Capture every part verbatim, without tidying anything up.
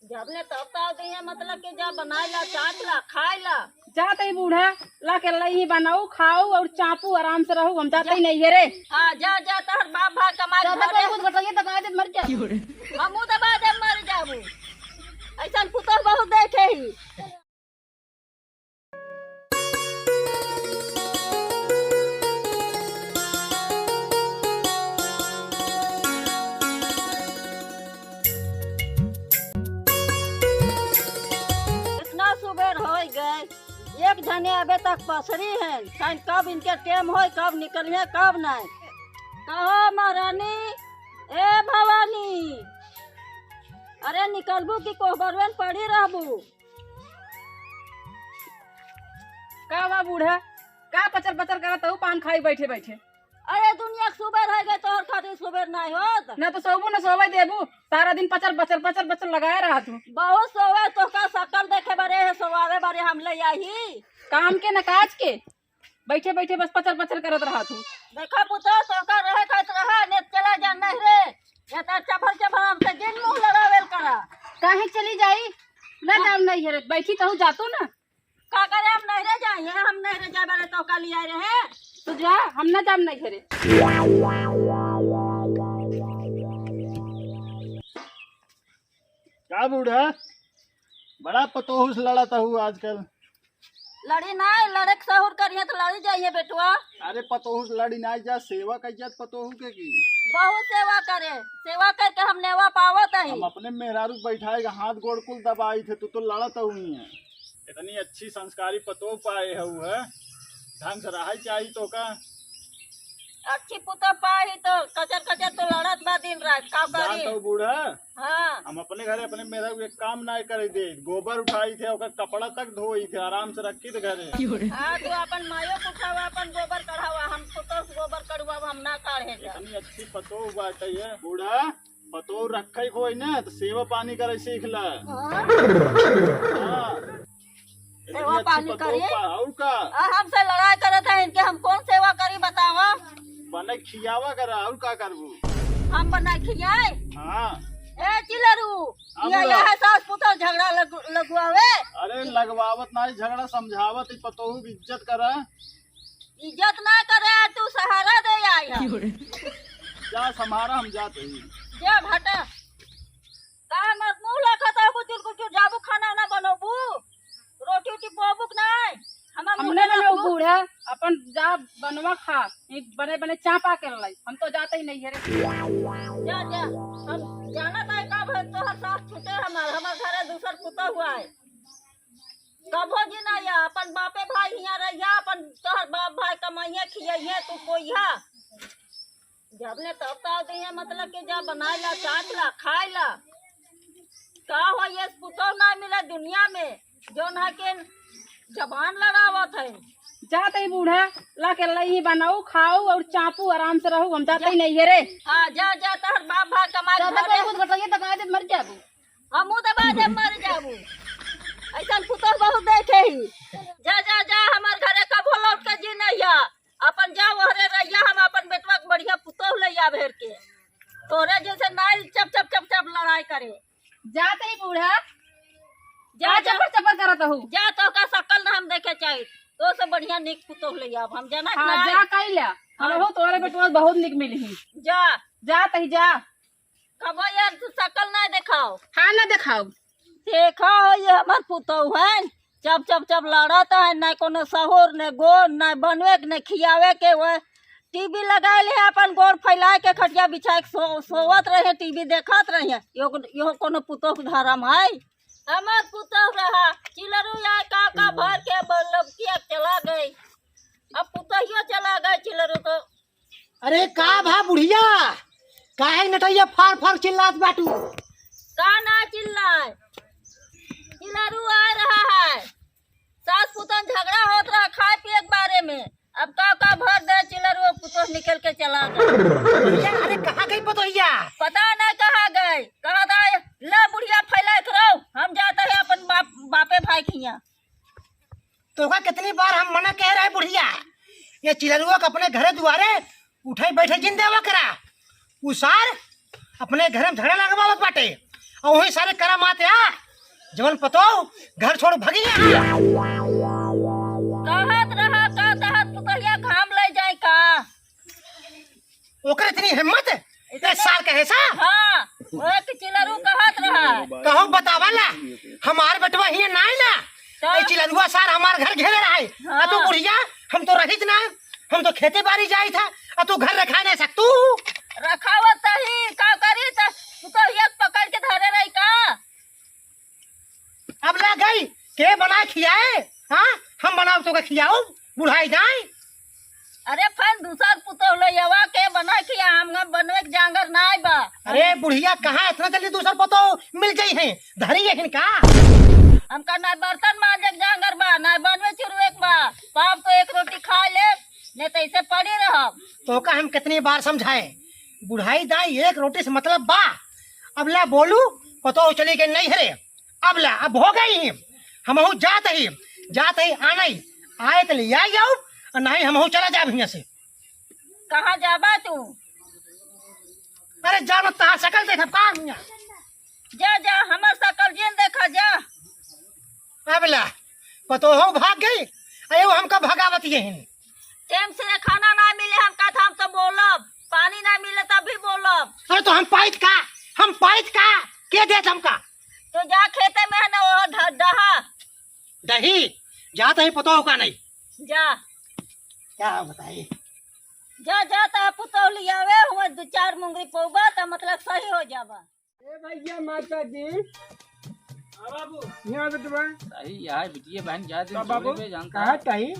जब ले तब ताव दिए, मतलब कि जा बनाए ला, चाट ला, खाए ला। जात ही बूढ़ा, ला के लई ही बनाऊ, खाऊ और चापू, आराम से रहू, हम जाते ही नहीं है रे। हाँ, जा, जा, तहर बाप भाई कमाए ज्यादा घरे। कोई कुछ बताइए, दबा दे, मर जा। हमू दबा दे, मर जाबू। ऐसन पुतोह बहुत देखे ही। इतना सुबेर होइ गए, एक जने अबे तक पसरी हैं, खान कब इनके टेम होई, कब निकलिए, कब नहीं। कहो महारानी, ए भवानी, अरे निकलबू कि कोहबरवेन पड़ी रहबू? का बा बूढ़ा, का पचर पचर करत हऊ पान खाई बैठे बैठे? अरे दुनिया के सुबेर है गए, तोहर खातिर सुबेर नहीं होत। ना तो सोबू ना सोवे देबू, सारा दिन पचर पचर पचर पचर लगाए रहा तू। बहुत सोवे, तोहका सकल देखे बरे है, सोवावे बरे हम ले आई। काम के न काज के, बैठे बैठे बस पचर पचर करत रहा तू। देखा पुतोह, तोहका रहे खात रहा, ने चला जा नहीं रे। ये तो चभर चभर हमसे जिन मुंह लड़ावेल करा। काहे चली जाई? ना जाम नहीं है रे, बैठी तहू जातू ना। का करे, हम नैहरे जाए, हम नैहरे जाए बारे तो का लिया रहे। तो जा, हम ना जाम नैहरे। का बूढ़ा, बड़ा पतोहू से लड़त हऊ आजकल। लड़ी ना, लड़े के सहूर करिए तो लड़ी जाइए बेटवा। अरे पतोहू से लड़ी ना जा, सेवा कइजा त पतोहू के की। बहुत सेवा करे, सेवा करके हम नेवा पावत हई। हम अपने मेहरारू के बैठाए के हाथ गोड़ कुल दबाई थे, तू तो लड़त हऊ ही है। इतनी अच्छी संस्कारी पतोह पाए हऊ है, ढंग से रहाई चाही तोहका। अच्छी पुतोह पाई तो कचर कचर तो लड़त बा दिन रात, का जान करी? तो बूढ़ा, हाँ। हम अपने घरे अपने मेहरारू एक काम ना करे दे, गोबर उठाई थे, ओकर कपड़ा तक धोई थे, आराम से रखी थे घरे। हाँ, तू अपन मायो के उठावा, अपन गोबर कढ़ावा, हम पुतोह से गोबर कढ़वावा, हम ना काढ़े जा। इतनी अच्छी पतोह बाटे ये बूढ़ा, पतोह रखे कोई ना, तो सेवा पानी करे सीख ला। हाँ। हाँ। सेवा इतनी अच्छी पानी पतोह करी। पा-, और का? आ, हमसे लड़ाई करत है, इनके हम कौन सेवा करी बतावा? बने खियावा करा, और का करबू? हम बने खियाए? हाँ। ए चिलरू, अब ये, ला। ये है सास पुतोह झगड़ा लग-, लगवावे। अरे लगवावत नाही झगड़ा, समझावत ही पतोहू की इज्जत करा। इज्जत ना करे, आज तू सहारा दे आई है। जा सम्हारा, हम जात ही। जा भटा। का मत मुंह लखत हो, कुचुर कुचुर जाबू, खाना ना बनबू, रोटी उटी बोबू के नाय? हमार हम मुंह ना ना बनबू लखबू। बूढ़ा, अपन जा बनवा खा, एक बने बने चापा के लाई, हम तो जाते ही नहीं है रे। जा जा, हम जाना ताई का भर तोहर साथ छूटे हमार, हमार घरे दूसर पुता हुआ है। कभो जी ना या, अपन बापे भाई हियाँ रहिया, अपन तोहर बाप भाई कमाइए खियाइए, तू कोइहा। जब ने तब ताव दिए, मतलब कि जा बनाए ला, चाट ला, खाए ला। का हो ये पुतौ ना मिला दुनिया में, जौन है के जबान लड़ावत है। जात ही बूढ़ा, ला के लई ही बनाऊ, खाऊ और चापू, आराम से रहू, हम जाते ही नहीं है रे। हाँ, जा, जा, तोहर बाप भाई कमाए ज्यादा घरे। कोई कुछ बताइए, दबा दे, मर जाबू। हमू दबा दे, मर जाबू। ऐसन पुतौ बहुत देखे ही। जा, जा, जा, हमार घरे कभो लौट के जी नहीं आ। अपन जा ओहरे रहिया, हम अपन बेटवा के बढ़िया पुतौ ले आवे हेर के। तोरे जैसे नाई चप चप चप चप लड़ाई करे। जात ही बूढ़ा। जा, का जा। चपर चपर करत हऊ? जा, तोहका सकल ना हम देखे चाही। तो से बढ़िया निक पुतौ ले आब, हम जनत हाँ, ना। जा कइला। हम हाँ। हो तोरे बेटवा बहुत निक मिली ही। जा। जात ही जा। कबो यार तू सकल ना देखाओ। हाँ, ना देखाओ। देखा हो, ये हमार पुतौ है, चप चप चप लड़त है, ना कोनो सहूर, ना गोर, ना बनवे के, ना खियावे के। वह टीवी लगाए ले, अपन गोड़ फैलाए के, खटिया बिछाए के सो-, सोवत रहे, टीवी देखत रहे। यो, यो कोनो पुतौ के धर्म है? हमार पुतौ रहा, चिलरू यार का का भर के बल्लभ किया चला गई। अब पुतहियो चला गई चिलरू तो। अरे का भा बुढ़िया, काहे नटैया फार फार चिल्लात बाटू? का ना चिल्लाए? चिलरू आ रहा है। सास पुतन झगड़ा होत रहा खाए पिए के बारे में। अब का का भर दे चिलरू पुतोह निकल के चला गए। बुढ़िया, अरे कहाँ गई पतोहिया? पता ना कहाँ गए। कहा था, "ला बुढ़िया फैला के रहो, हम जाते हैं अपन बाप, बापे भाई खिया।" तोहका कितनी बार हम मना कह रहे बुढ़िया, ये चिलरुआ के अपने घरे दुआरे उठे बैठे जिन देवा करा। उ सार अपने घर में झगड़ा लगवावत बाटे। अउर वही सारे करामात या, जवन पतोह घर छोड़ भगी है। कहत रहा, कहत रहा, पुतहिया घाम ले जाए का? ओकर इतनी हिम्मत है? ए सार कहे सा? हाँ, ओए कि चिलरू कहत रहा। कहो बतावा ला, हमार बेटवा हियां नाई ना। तो? ए चिलरुआ सार हमार घर घेरे रहा है। हाँ। आ तू बुढ़िया, हम तो रहित ना, हम तो खेती बारी जाई था, आ तू घर रखा नहीं सकतू। रखावत ही, का करी त, तू तो एक पकड़ के धरे रही का? अब ला गई, के बनाए खियाए? हाँ, हम बनाओ तो के खियाओ, बुढ़ाई जाए। अरे, फिर दूसर पुतोह ले आवा, के बनाए खिया, हम बनवे के जांगर नाय बा। अरे बुढ़िया, कहाँ इतना जल्दी दूसर पतोह मिल जाई है? धरी है इनका। हमका ना बर्तन मांजे के जांगर बा, ना बनवे चुरवे के बा। पाप तो एक रोटी खा ले, नहीं तो ऐसे पड़ी रहब। तो का हम कितनी बार समझाए, बुढ़ाई दाई एक रोटी से मतलब बा। अब ला बोलू, पतोह चली के नहीं हरे। अब ला, अब हो गई ही। हमहू जात ही, जात ही आनई, आए त लिया जाओ, और नहीं हमहू चला जाब हियां से। कहाँ जाबा तू? अरे जानो, तहार शकल देखब का हियां? जा, जा, हमर शकल जिन देखा, जा। अब ला, पतोहो भाग गई, अरे वो हमका भगावत ये हिन। टेम से खाना ना मिले, हम कहत हम तो बोलब, पानी ना मिले तब भी बोलब। अरे तो हम पाइत का, हम पाइत का, के देत हमका? तो जा खेते में है ना वो ढ-, डहा। दही, जा तही पतोह का नहीं। जा। क्या बताई? जा, जा, ता पुतोह लियावे, हुआ दो चार मुंगरी पौबा, ता मतलब सही हो जाबा। ए भैया, माता जी। हाँ बाबू। यहाँ बेटवा। सही यार, बिटिया बहन जा दिन का बाबू? चोरी पे जानता कहा है। तही?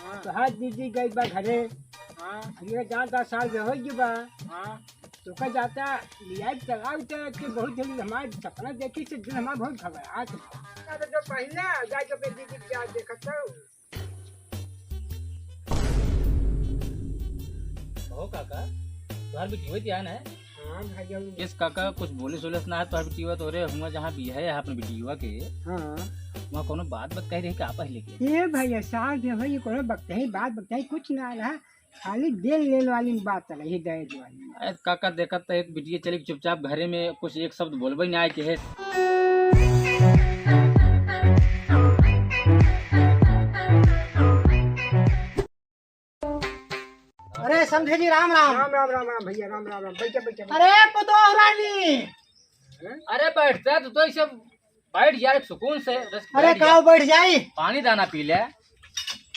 हाँ। तो हाँ, दीदी गई बा घरे। हाँ। ये जान दस साल के हो गई बा। हाँ। तो का जाता लिया चलाओ तो कि बहुत दिन हमारे सपना देखी से दिन हमारे बहुत घबरात है। अरे तो पहले जाके अपने दीदी के जाके देखत हूँ। कहो काका, तोहार बिटिया ध्यान है? हाँ भैया। किस काका, कुछ बोले सोले से ना है तोहार बिटिया? तोरे हुआ जहाँ बियाह है अपने बिटिया के, हाँ। वहाँ कोनो बात बात कह रही का पहले के? ये भैया, साल दे भाई, कोनो बकतही बात बकतही कुछ ना रहा, खाली देन लेन वाली में बात रही, दहेज वाली में। अरे काका, देखत तो एक बिटिया चली चुपचाप घरे में, कुछ एक शब्द बोलबे ना आए के है। अरे समधी जी, राम राम। राम राम, राम राम भैया, राम राम, राम। बैठे, बैठे, बैठे। अरे पतोह रानी। हैं? अरे बैठ जा, तू तो इसे बैठ जा एक सुकून से, बस अरे बैठ जा। काव बैठ जाई? पानी दाना पी ले।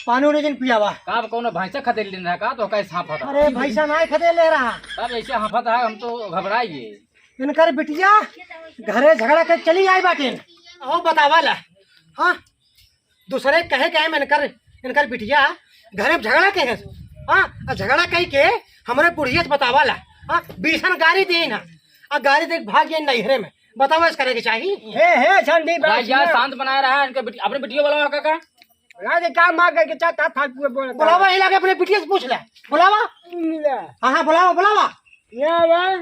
पानी उनी जिन पियावा। का अब कौनो भैंसा खदेड़ लेन रहा का, तो कैसे हाँफत रहा? अरे भैंसा नाई खदेड़ ले रहा। तब ऐसे हाँफत रहा, हम तो घबराइए। इनकर बिटिया घरे झगड़ा कर चली आई बाटिन। आओ बतावा ला। हाँ, दूसरे कहे कहे में इनकर, इनकर बिटिया घरे में झगड़ा कहे। हाँ, आ झगड़ा कही के हमरे बुढ़िया से बतावा ला। हाँ, बीसन गारी दी ना, आ गारी दे के भाग गई नैहरे में। बतावा, इस करे के चाही? हे, हे, झंडी बाज राजा ना। शांत बनाए रहा, इनके बिटी-, अपने बिटिया बुलावा काका। राजा का मार करके चाहता फालतू में बोलता बुलावा, है। ये लाके अपने बिटिया से पूछ ले। बुलावा। मिला। हाँ, हाँ, बुलावा, बुलावा। या बा।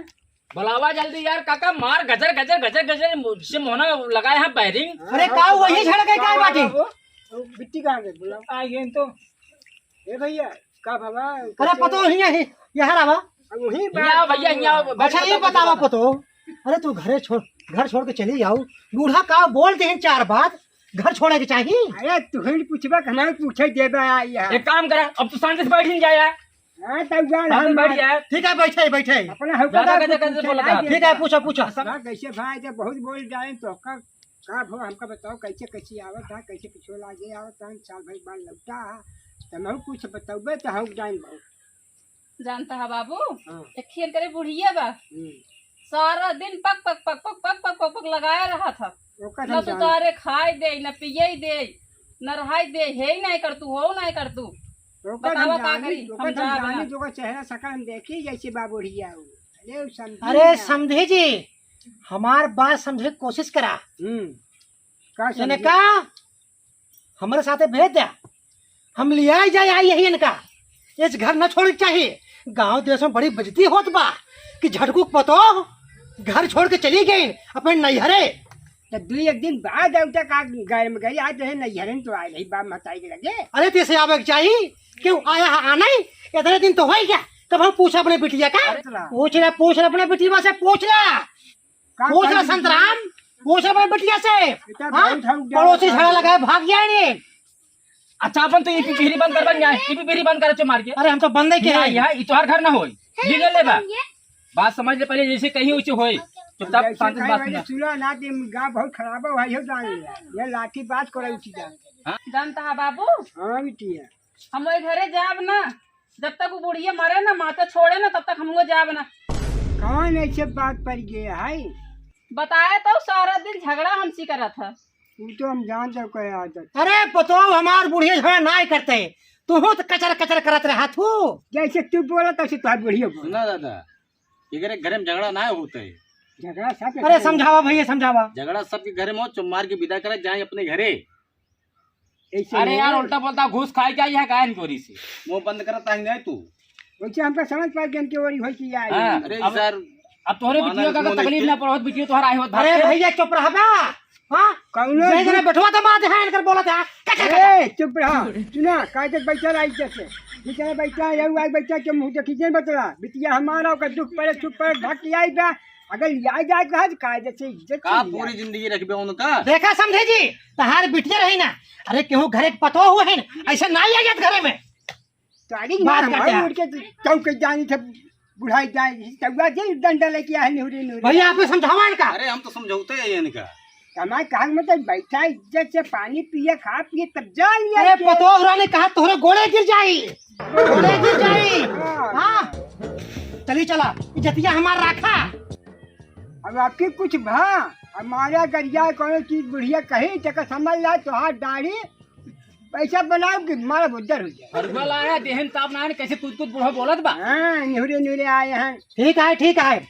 बुलावा जल्दी यार, काका मार गजर, गजर, गजर, गजर, से मोहना लगाए हैं बैरिंग। अरे, हाँ, का हाँ, वही हाँ, झड़ गए, का का बाटी? बाबू? वो बिट्टी कहाँ गई? बुलाओ। आ, ये तो। ए भैया, का बाबा? अरे, पतो ही है, यहाँ रहा। अब वही हियाँ आओ बात भैया, हियाँ आओ, बैठ अच्छा, के ये बताओ, बतावा बताओ। पतो। अरे, तू घरे छोड़, घर छोड़ के चली जाओ। बूढ़ा का बोल दे चार बात, घर छोड़े के चाही। अरे, तू ही पूछबा, हमारे पूछे देबा आई है। एक काम करा, अब तू शांति से बैठ ही नहीं जाया। हाँ, तब जान शांति से हम बैठ जाए। ठीक है, बैठे, बैठे। अपना हल्का ज्यादा बात कैसे, पूछे कैसे बोलता है? ठीक है, पूछो, पूछो। हाँ, कैसे भाई, जब बहुत बोल जाए तो का, का भो, हमका बताओ, कैसे, कैसे आवत है, कैसे कुछ लागे आवत है, साल भर बाद लौटा है, तो मैं कुछ बतौबे तो हम जान बहुत। जानता है बाबू, हाँ। एक खेल करे बुढ़िया बा, हम्म। सारा दिन पक, पक, पक लगाया रहा था। ओकर न हम तो जान- तारे खाए दे, न पिए दे, न रहाई दे, हे ही नहीं कर तू, हो नहीं कर तू। ओकर बतावा हम का जानी, करी, ओकर हम हम जाब जानी, ना। जो ओकर चेहरा सकल हम देखी जैसे बा बुढ़िया हो। अरे, उ समझी अरे ना। समझे जी, हमार बात समझे के कोशिश करा। हम्म। का समझी? इनका हमरे साथे भेज द्या, हम लियाई जाए आई यही इनका। इस घर न छोड़े के चाहिए। गांव देश में बड़ी बेइज्जती होत बा कि झटकू के पतो घर छोड़ के चली गई अपने नैहरे। तो दुई एक दिन बाद औता का गाय में गई, आज रहे नैहरे में तो आए रही बाप मताई के लगे। अरे तेसे आवे के चाहिए, क्यों आया है आना ही? इतने दिन तो हो ही गया, कब हम पूछा अपने बिटिया का? अरे पूछ ले, पूछ ले अपने बिटिया से, पूछ ले। पूछ रहा संतराम, पूछ रहा बिटिया से। बेटा, हाँ? बहुत हम पड़ोसी झगड़ा लगाए, भाग जाए रे। अच्छा, अपन तो ये भी बिहरी बंद कर, बन जाए, ये भी बिहरी बंद कर, चो मार के। अरे, हम तो बंद नहीं किए। यहाँ, यहाँ, ये तोहार घर ना होई। ये ले ले बा। बात समझ ले पहले, जैसे कहीं उसे होई। चुपचाप जैसे शांति से कहीं बात वैसे सुना। सुना ना, दिन गाँव बहुत खराब है, भाई हो जान ले। ये लाठी बात करो उसी जान। हाँ? जानता है बाबू? हाँ, बिटिया। हम वही घरे जाब ना, जब तक वो बुढ़िया मरे ना, माता छोड़े ना, तब तक हमको जाब ना। कौन ऐसे बात पर गए है? बताए तो सारा दिन झगड़ा हमसी करत है। वो तो हम जान जाओ कहे आदत। अरे पतोह, हमार बुढ़िया झगड़ा नाय करते, तू तो कचर कचर करत रहा तू। जैसे तू बोला तैसे तो बुढ़िया बोला। सुना दादा, इधर एक घर में झगड़ा ना होता है। झगड़ा सब अरे समझावा भैया, समझावा। झगड़ा सबके घर में हो, चुप मार के विदा करे, जाए अपने घरे। ऐसे अरे यार, हो। उल्टा बोलता घूस खाए क्या यहाँ गायन चोरी से? मुंह बंद करता है नहीं तू। वैसे हमका समझ पा गया कि ओरी होई कि आई। हाँ, अरे अब, सर, अब तोहरे माना बिटिया का इसको तकलीफ लेके। ना पड़ो, बिटिया तोहरा आई होत अरे भाग के। भैया चुप रहा बा। हाँ? कौनो जय जने दुख बैठवा तो मार दे, हाँ, इनकर बोलत है। का, का, का, का? ए, चुप रहा। सुना, काहे तक बैठा रहा इज्जत से? जितने बैठा है, यही बैठा के मुंह देखी जे बतला। बिटिया हमारा ओकर दुख पड़े, सुख पड़े, भाग के आई बा। अगर लिया जाए कहा तो कायदे से इज्जत का से लिया। पूरी जिंदगी रखबे उनका? देखा समझे जी, तहार बिटिया रही ना, अरे केहू घरे के पतोह हुए है ना, ऐसे ना आ जात घरे में। तारीख बात मार करते हमारे हैं। उठ के चौक के जानी थे, बुढ़ाई जाए, तौआ जे डंडा लेके आए निहुरे निहुरे। भैया, आप ही समझावा इनका। अरे, हम तो समझौते हैं इनका। हमारे कहा मतलब बैठा इज्जत से पानी पिए, खा पिए, तब जा लिया अरे, के। पतोह रानी कहा तोहरे गोड़े गिर जाई, गोड़े गिर जाई। हाँ। हाँ, चली चला, इज्जतिया हमार राखा। अब आपकी कुछ भा, हमारा गरिया कोनो चीज बुढ़िया कही, तेका समझ ला, तोहार दाढ़ी पैसा बनाओ कि मारा बुद्धर हो जाए। हरुआ लाया, देहन ताप ना है, कैसे कूद कूद बूढ़ा बोलत बा। हाँ, निहुरे निहुरे आए हैं। ठीक है, ठीक है,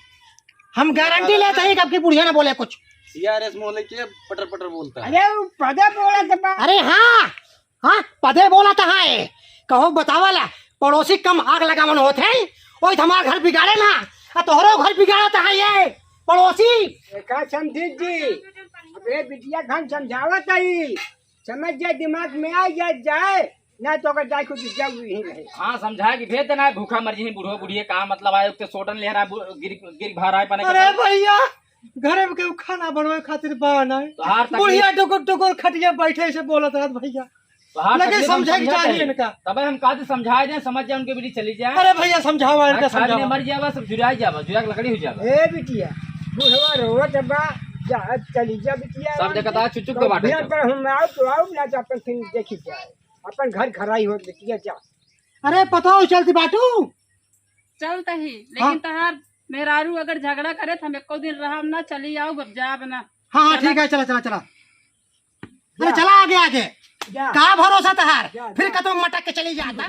हम गारंटी लेते हैं कि आपकी बुढ़िया ना बोले कुछ। सीआरएस मोहल्ले के पटर पटर बोलता है। अरे, वो पदे बोला था बा। अरे हाँ, हाँ, पदे बोला था, हाँ, ये। कहो, बतावा ला, पड़ोसी कम आग लगावन होत है, ओई हमार घर बिगाड़े ना, आ तोहरो घर बिगाड़त है ये पड़ोसी। देखा समझी जी, अब ये बिटिया खान समझावत है, समझ जाए, दिमाग में आ जाए, जाए, ना तो अगर जाए कुछ जब यहीं रहे। हाँ, समझा के भेज देना है, भूखा मर जाए बूढ़ो बुढ़िए, का मतलब आए, उसके सोटन ले रहा है, बु-, गिर, गिर भा रहा है, पने अरे के भैया, घरे में केहू खाना बनवे खातिर बा ना। तोहार तकलीफ बुढ़िया टुकुर टुकुर खटिया बैठे से बोलत रहत भैया। तोहार लगे तकलीफ हम समझे के समझत चाहिए हई। इनका। तबे हम कहते समझाए दें, समझ जाए, उनके बीच चली जाए। अरे भैया, समझावा इनका, खाए समझावा। बिना मर जावा, सब झुराई जावा, झुरा के लकड़ी हो जावा। ए बिटिया, बुढ़वा रोवत बा, जा, चली जा बिटिया। सब जगह ता चुप चुप के बाटे कभी सब। अगर हम आओ तो आओ, ना तो अपन फिर देखी जाए, अपन घर घराई हो बिटिया, जा। अरे पतोह चलती बाटू। चलत ही, लेकिन हाँ। तहार मेहरारू अगर झगड़ा करे तो हम एको दिन रहब ना, चली आओ, अब जाब ना। हाँ, हाँ, चला। ठीक है, चला, चला, चला। अरे जा। चला आगे, आगे। जा। का भरोसा तहार? जा, फिर जा। कतो मटक के चली जाता।